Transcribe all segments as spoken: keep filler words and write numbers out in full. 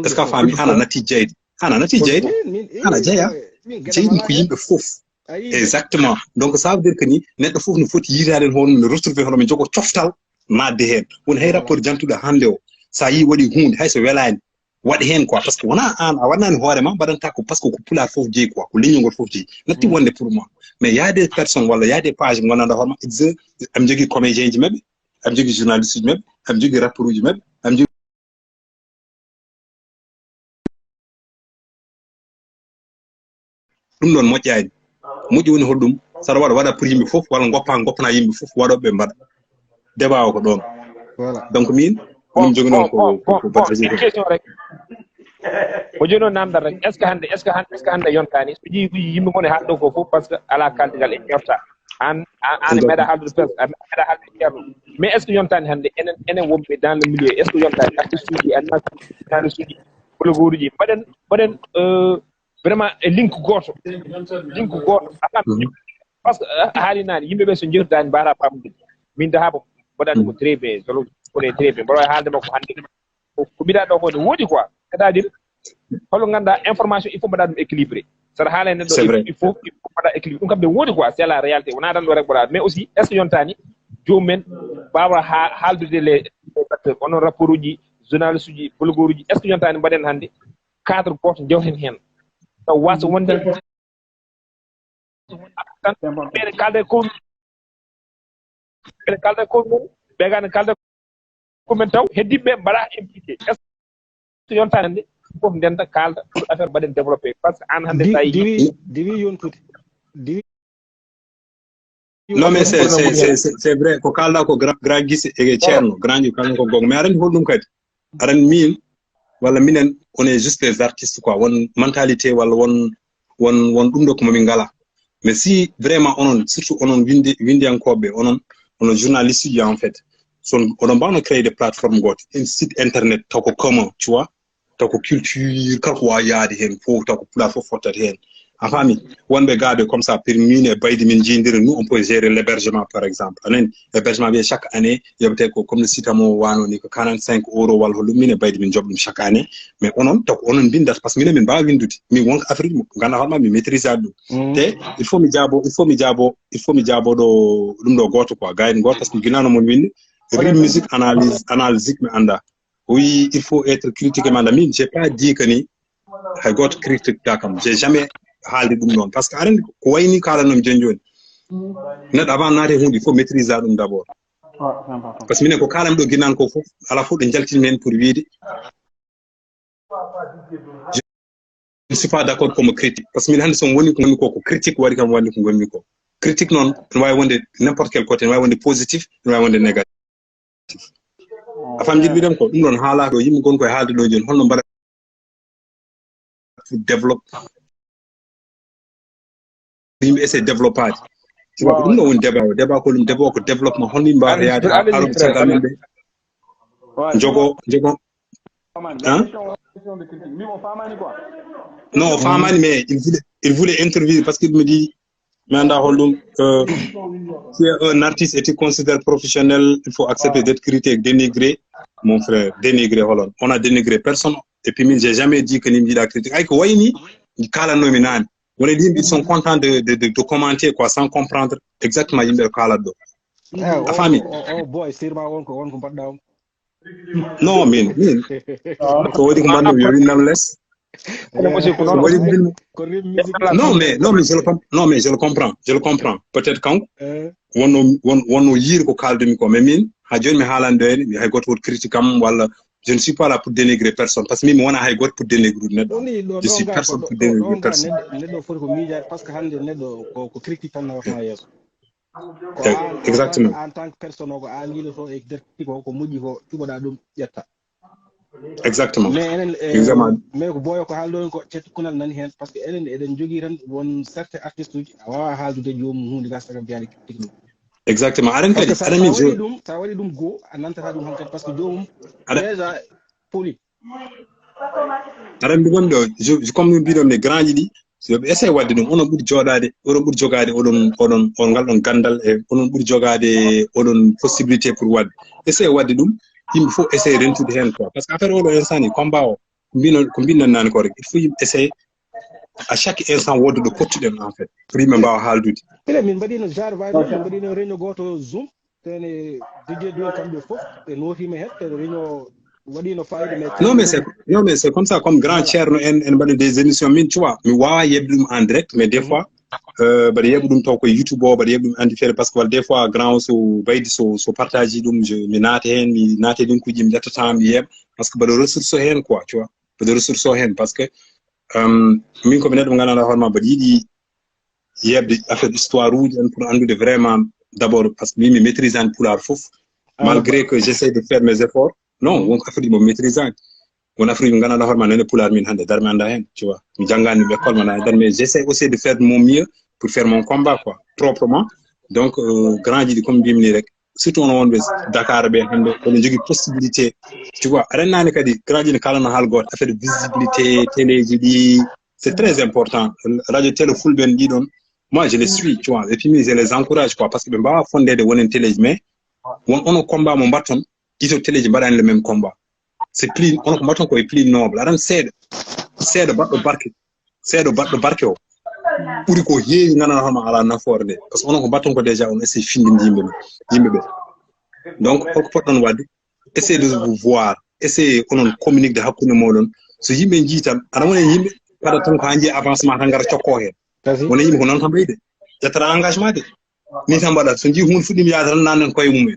Est-ce que a faami? Ana nati jeyde, ana nati jeyde, ana jeya. Jeyɗum ko yimɓe fof. Exactement. Donc ça veut dire que ni neɗɗo fof no foti yiytaade heen hoore mum, ne retrouver hono min jogo coftal naatde heen. Woni hay rapport jantuɗo hannde o, so a yii waɗi huunde, hay so welaani, waɗ heen quoi. Parce que wonaa aan a waɗnaani hoore ma, mbaɗanta ko, parce que ko pulaar fof jeyi quoi, ko leñol ngol fof jeyi. Natti wonde pour moi. Mais y a des personnes walla y a des pages mo nganndanɗaa hoore ma, ils, am jogii comédien ji maɓɓe, am jogii journaliste ji maɓɓe, am jogii rapport uji maɓɓe, am jogii ɗum ɗoon moƴƴaani. Moƴƴi woni holɗum? Saɗa waɗa, waɗa pour yimɓe fof, walla ngoppa, ngoppana yimɓe fof, waɗooɓe mbaɗa débat o ko ɗoon. Voilà. Donc min, min jogi noon ko, ko, ko, ko question rek. Ko jooni o namdal rek, est ce que hannde, est ce que hannde, est ce que hannde yontaani so ƴeewi yimɓe ngoni haalɗo ko fof, parce que alaa kaldigal e ñorta. An, an, an meeɗa haaldude pes, a meeɗa haaldude ceerno. Mais est ce que yontaani hannde enen, enen wonɓe dans le milieu, est ce que yontaani artiste uji, animateur, journaliste uji, blogueur uji, mbaɗen, mbaɗen, euh, vraiment e link gooto, link gooto, a faami? Parce que a haali naane, yimɓe ɓe so njeewtidaani mbaawaa faamude. Min daha ko mbaɗa ɗum ko très bien, solo, ko très bien, mbaɗa haalde makko hannde. Ko, ko mbiɗa ɗo ko ne woodi quoi. C'est-à-dire, holo ngannduɗaa information, il faut mbaɗa ɗum équilibré. Saɗa haala e neɗɗo, il faut, il faut, il faut mbaɗa équilibré. Ɗum kam ne woodi quoi, c'est la réalité. Wonaa tan ɗo rek mbaɗa. Mais aussi, est ce que yontaani joomum en mbaawa ha-, haaldude les, les acteurs, onon rapport uji, journaliste uji, blogueur uji, est ce que yontaani mbaɗen hannde cadre gooto, njewten heen? Taw waasa wonde tan ɓeɗe kalda e komin, ɓeɗe kalda e komin, ɓe gane kalda e komin taw, heddiɓe mbaɗa impliqué. Est ce que yontaani hannde fof ndenta kalda pour affaire mbaɗen développé? Parce que an hannde sa yi diwi, diwi yontude. Diwi. Non, mais c'est, c'est, c'est, c'est, c'est vrai. Ko kalda ko gra-, grand Guissé e Ceerno, grand Guissé kalda ko gonga. Mais aɗa anndi holɗum kadi? Aɗa anndi min, walla minen, on est juste des artistes quoi. Won mentalité walla won, won, won ɗum ɗo ko min ngala. Mais si vraiment onon, surtout onon windi-, windiyankooɓe, onon, onon journaliste uji en fait, so on, oɗon mbaawno créer des plateformes gooto, un site internet taw ko commun, tu vois, taw ko culture, kala ko waawi yaade heen fof, taw ko pulaar fof fottata heen. A faami? Wonɓe gaaɓe comme ça, pour min e baydi min njiidiri, nous, on peut gérer l'hébergement, par exemple. A nani? Hébergement wiye chaque année, yoɓete ko comme no site am o wano ni ko quarante-cinq euros walla holɗum, min e baydi min joɓa ɗum chaque année. Mais onon, taw ko onon mbindata, parce que minen min mbaawa winndude. Min wonko Afrique, mo ngannduɗaa hoore ma, mi maîtrise aade ɗum. Te, il faut mi jaabo, il faut mi jaabo, il faut mi jaabo ɗo, ɗum ɗo gooto quoi, gayni gooto, parce que ginano mon winndi, Rim Music Analyse, Analysique mi annda. Oui, il faut être critiqué, madame. Min, j'ai pas dit que ni, hay gooto critique ta kam. J'ai jamais haalde ɗum noon. Parce que aɗa anndi ko wayni kaalannomi jooni jooni. Neɗɗo avant naate huunde, il faut maîtriser ɗum d'abord. Parce que minen ko kaalan ɗo ginnan ko fof, ala fof ɗo jaltinmi heen pour wiide. Je ne suis pas d'accord comme critique. Parce que min hannde so mi woni ko ngonmi ko, ko critique waɗi kam wonde ko ngonmi ko. Critique noon, ene waawi wonde n'importe quel côté, ene waawi wonde positif, ene waawi wonde négatif. A faami jiɗ mbiɗen ko? Ɗum ɗoon haalaaka ɗo, yimɓe ngon koye haalde ɗo jooni, holno mbaɗa pour développe, yimɓe essaye développade. Tu vois, ko ɗum ɗo woni débat o. Débat ko ɗum, débat ko développement, holno yimɓe mbaawata yaade haa, haa caggal mum ɓe jogo, jogo. Hein? Non, o faamaani, mais il voulait, il voulait intervenir parce qu'il me dit, mi annda holɗum, euh, tu es un artiste et tu considères professionnel, il faut accepter d'être critiqué, dénigré. Mon frère, dénigré, holon. On a dénigré personne. Et puis, min, j'ai jamais dit que ni mi yiɗa critique. Ay, ko wayni, kaalannomi naane. Woni yimɓe, ils sont contents de, de, de, de commenter, quoi, sans comprendre exactement yimɓe ko kaalata ɗo. A faami? O, o, o boy, sûrement won ko, won ko mbaɗɗa on. Non, min, min. Ko waɗi ko mbaɗmi, yo winnam les. Ko waɗi mbin-, non, mais, non, mais je le comp-, non, mais je le comprends. Je le comprends. Peut-être kanko, wonno, won-, wonno yiiri ko kaaldumi ko. Mais min, haa jooni mi haalani ɗo heen, hay gooto woto critique am walla je ne suis pas là pour dénigrer personne. Parce que min, mi wonaa hay gooto pour dénigrer neɗɗo. Je suis personne pour dénigrer personne. Neɗɗo, neɗɗo foti ko miijaade, parce que hannde neɗɗo ko, ko critique tan nawata yeeso. Ko an, exactement, en tant que personne o, ko an yiiloto e nder ko, ko moƴƴi ko, cuɓoɗa ɗum, ƴetta. Exactement. Mais enen, eh, exactement, mais ko boyo ko haalɗo en ko, cettukunal nani heen, parce que enen eɗen jogii tan won certains artistes uji, a waawaa haaldude joomum huunde gaa, saga mbiyaani critique ɗum. Exactement. Aɗa anndi kadi, aɗa anndi, sa waɗi ɗum, sa waɗi ɗum goo, a nantata ɗum hankadi, parce que joomum déjà poli. Aɗa anndi wonde o, je, je, comme no mbiɗon ne, grand ji ɗi, so yo ɓe essaye waɗde ɗum, onon ɓuri jooɗaade, oɗon ɓuri jogaade, oɗon, oɗon, on ngal ɗon ganndal, e onon ɓuri jogaade, oɗon possibilité pour waɗde. Essaye waɗde ɗum, yimɓe fof essaye rentude heen quoi. Parce que affaire oɗo instant ni, combat o, Mbino ko mbinɗon nane ko rek, il faut yimɓe essayer à chaque instant wonde ɗo pottuɗen en fait, pour yimɓe mbawa haaldude. Pile min mbaɗino genre vibe min mbaɗino réunion goto Zoom, tene Didier Douen kamɓe fof ɓe notima hen, tene réunion waɗino fayida. Mais non mais c'est non mais c'est comme ça, comme grand Thierno en en mbaɗa des émissions, min tu vois mi wawa yebde ɗum en direct, mais des fois euh, mbaɗa yeɓa ɗum taw koye YouTube o, mbaɗa yeɓa ɗum en différé, parce que wala des fois grand o so baydi so so partage ɗum, mi naata hen, mi naata ɗum kuji mi ƴettata mi yeeɓa, parce que mbaɗa ressource o hen quoi, tu vois, mbaɗa ressource o hen parce que euh, min komi neɗɗo mo ganduɗa hoorema mbaɗa yiiɗi yeɓde affaire histoire uji en pour anndude vraiment d'abord, parce que min mi maîtrisani pulaar fof, malgré que j'essaie de faire mes efforts. Non, won affaire uji mo maîtrisani, won affaire uji mo ganduɗa hoorema nane pulaar min hande dar mi anda hen, tu vois, mi janggani ɗum école mana dar, mais j'essaie aussi de faire mon mieux pour faire mon combat quoi proprement. Donc euh, grand ji ɗi comme mbimni rek, surtout on wonɓe Dakar ɓe hande oɗon jogui possibilité, tu vois, aɗa andi nane kadi grand ji ne kalano haala goto, affaire de visibilité, téléji ɗi c'est très important. Radio télé fulɓe en ɗiɗon, moi je les suis, tu vois, et puis je les encourage quoi, parce que ɓe mbawa fondede wonen téléji, mais won onon combat mo mbatton, ɗiɗo téléji mbaɗani le même combat. C'est plus onon ko mbatton ko e plus noble, aɗa andi seeɗa seeɗa baɗɗo barke, seeɗa baɗɗo barke o ɓuuri ko heewi ganduɗa hoorema ala nafoore nde, parce que onon ko mbatton ko déjà on essaye findinde yimɓe ɓe yimɓe ɓe. Donc holko poɗɗon wadde? Essayez de vous voir, essayez onon communiquede hakkude moɗon. So yimɓe jii tan aɗa wona e yimɓe, mbaɗa tan ko ha jii avancement tan gara cokko hen. Wona yimɓe ko noon tan ɓeyde ƴettata engagement de, ni tan mbaɗa, so jii hunde fuɗɗima yaade tan nannen koye mumen.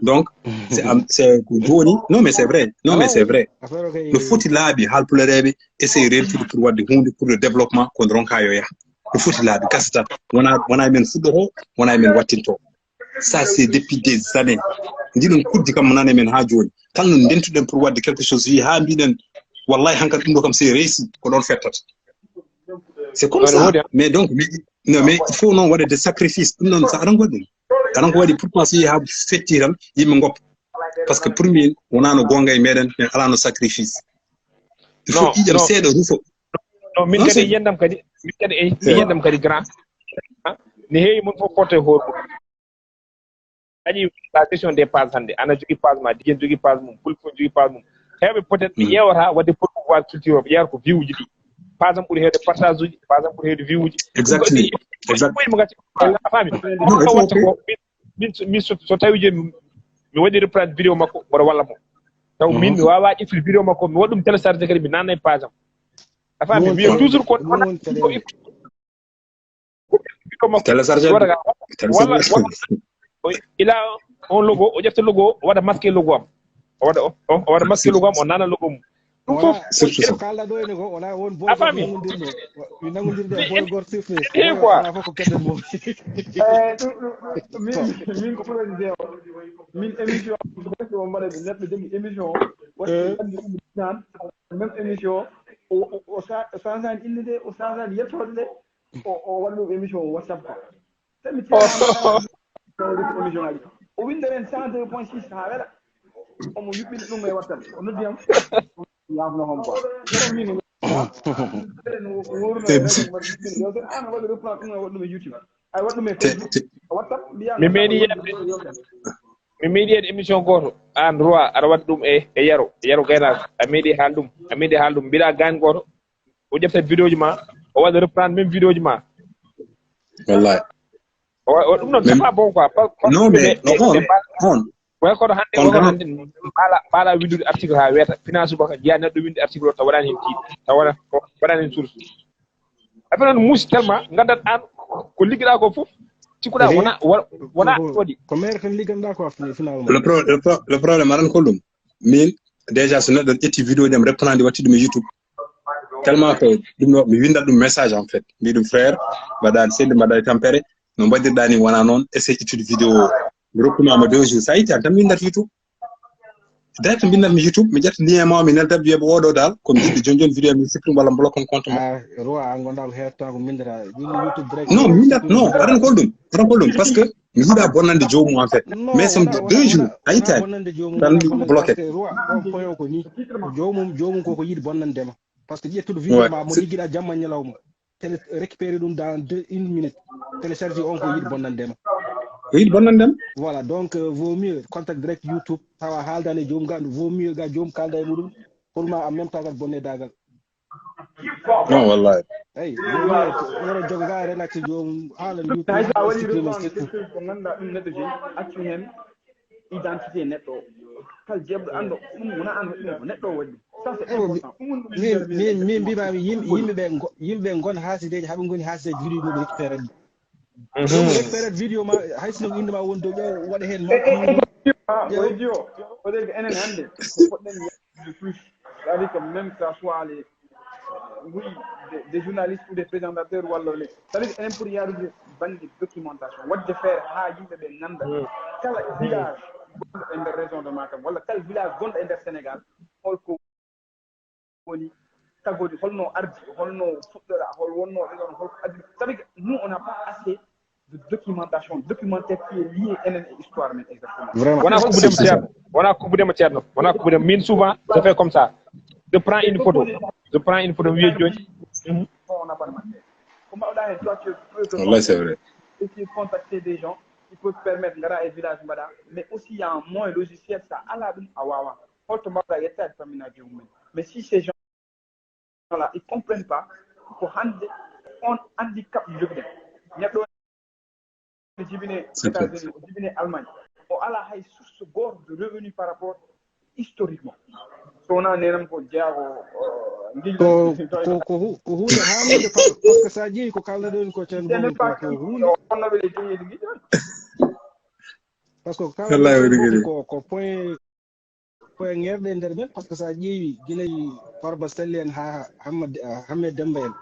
Donc c'est am c'est ko joni, non mais c'est vrai, non mais c'est vrai, no foti laabi haalpulareɓe essaye rentude pour wadde hunde pour le développement ko ronka yo yah, no foti laabi gasa tan, wona wona men fuɗɗoto, wona men wattinto. Ça c'est depuis des années. Ndiɗon kuddi kam mo nane men ha joni, kala no dentuɗen pour wadde quelque chose, wi ha mbiɗen wallahi hankadi ɗum ɗo kam c'est réussi, ko ɗon fettata. C'est comme ça. Mais donc non mais il faut noon waɗa des sacrifices, ɗum noon sa aɗan ko waɗi ɗum, aɗan ko waɗi pourquoi so yeehi ha fetti tan yimɓe goppa? Parce que pour min wonano gonga e meɗen, mais alano sacrifice. Il faut ƴiƴam seeɗa rufo. Non min kadi yiyandam kadi, min kadi e yiyandam kadi grand, ne heewi mon fof porte hoore mum. Añi la gestion des page hannde, ana jogi page ma, digen jogi page mum, pulfo jogi page mum. Heewɓe peut être ɓe ƴeewata wadde promouvoir culture o, ɓe ƴeewata ko view uji ɗi. Page am ɓuri heewde partage uji, page am ɓuri heewde view uji. Exactly. Exactly. A faami? Ɗum ko watta ko min min so tawi jooni mi waɗi reprendre vidéo makko, mboɗo walla mo. Taw min mi wawa ƴettude vidéo makko, mi waɗa ɗum téléchargé kadi mi nanna e page am. A faami? Mi toujours ko téléchargé ila on logo, o ƴefta logo o, waɗa masque logo am, o waɗa o waɗa masque logo am, o nana logo mum. Ɗum fof kalɗa ɗo ene ko wona won boy a faami? Nangodirde Quoi? Fof ko keten mum. Min ko ɓurani jeewa min émission o mbaɗa neɗɗo jogi émission o waɗi andi ɗum nan même émission o o sansani inde de, o sansani yettoode de, o o waɗi ɗum émission o WhatsApp quoi. Sami émission ngaji o winda ren cent deux point six ha weɗa. Omo yuɓɓina ɗum e WhatsApp, o noddi yam. Yafno hom quoi. Min an waɗi reprendre ɗum e waɗi ɗum e YouTube. Ay waɗi ɗum e Facebook. WhatsApp mbiya. Mi meeɗi yeɗde mi meeɗi yeɗde émission goto, an roi aɗa waɗi ɗum e e yaro yaro gaynako, a meeɗi haal ɗum a meeɗi haal ɗum mbiɗa gaañ goto. O ƴefta vidéo ji ma, o waɗa reprendre même vidéo ji ma. Wallahi. Ɗum noon c'est pas bon quoi. Non mais on on way kono hannde on hannde mbaala mbaala windude article ha weeta, finance subaka jiya neɗɗo windi article o taw waɗani hen tiiɗe, taw waɗani hen source. Affaire noon muusi tellement, ngaddat an ko liggiɗa ko fof, cikkuɗa wona wona waɗi. Ko maire tan ligganɗa quoi finalement. Le problème aran ko ɗum, min déjà so neɗɗo ƴetti vidéo jam reprendre waɗi ɗum e YouTube, tellement que ɗum ɗo mi windat ɗum message en fait, mbi ɗum frère, mbaɗa seydi mbaɗa e tampere, no mbaɗirɗa ni wona noon, essaye ƴettude vidéo o. Mi rokkunoma deux jours, sa itti an tan mi windat YouTube. Direct mbindat mi YouTube, mi ƴetta lien ma mi neldat wiya oɗo dal ko mi yiɗi joni joni vidéo mi supprime walla bloque on compte ma. Roi an gonda ko heerta ko mbindata ɗum YouTube direct. Non mbindat non, aran ko ɗum, aran ko ɗum parce que mi yiɗa bonnande jomum en fait. Mais somi deux jours a ittani tan bloqué. Roi on poyo ko ni jomum jomum koko yiɗi bonnandema. Parce que ƴettuɗo vidéo ma mo liggiɗa jamma ñalawma, télé récupéré ɗum dans deux une minute, télécharge on ko yiɗi bonnandema. Ko yiɗi bonnandema. Voilà donc vaut mieux contact direct YouTube, tawa haaldani e joom gandu, vaut mieux ga joom kalda e muɗum. pour ma en même temps kadi bonne dagal. Non, wallahi. Eyi, yoro jogo ga relax joom haala hay sa waɗi reprendre quelque chose ko ganduɗa ɗum neɗɗo jeyi, accu hen identité neɗɗo o. Kala jeeɓɗo anndo ɗum wona an waɗi ɗum, ko neɗɗo o waɗi ɗum. Ça c'est important. Ɗum woni ɗum min min min mbimami yimɓe yimɓe ɓe yimɓe ɓe gona haasideji haɓe goni haasideji vidéo muɓe récupéré ɗum. Ɗum récupéré vidéo ma hay sino inde ma woni dow ƴeew waɗa hen o heddi o o heddi o enen hannde ko poɗɗen de plus, c'est-à-dire que même que ça soit les oui des, des journalistes ou des présentateurs walla les, c'est-à-dire enen pour yarude banggue documentation, wadde feere ha yimɓe ɓe ganda kala village gonɗo e nder région de Matam walla kala village gonɗo e nder Sénégal holko woni tagodi, holno ardi, holno fuɗɗora, hol wonno ɗon, holko addi. C'est-à-dire que nous on n'a pas assez de documentation, documentaire qui est lié enen e histoire men exactement. Vraiment. Wona kubbudema ceerno, wona kubbudema ceerno, wona kubbudema min. Souvent je fais comme ça, je prends une photo, je prends une photo, mi wiya joni. On n'a pas de matière. Ko mbawɗa hen toi tu es preuve de Wallahi, c'est vrai. Et puis contacter des gens qui peuvent permettre ngara e village mbaɗa, mais aussi il y a un moyen logiciel, ça ala ɗum a wawa. Holto mbawɗa yettade pamminaji mumen? Mais si ces gens là ils comprennent pas ko hande on handicap jogiɗen. Neɗɗo ne jibine États-Unis, o jibine Allemagne, o ala hay source goto de revenu par rapport historiquement. So wona nenam ko jeyago ko ko ko hu- ko hunde hamude par parce que sa jeeyi ko kalna ɗon ko ceerno même Mawɗo pas ko hunde onnoɓe le jeeyeɗi giɗi on. Parce que Wallahi, woni kala gari. Ko ko point point ŋerɗe e nder men, parce que sa ƴeewi gila e Farba Sall en ha Hamad Hammet Demba en,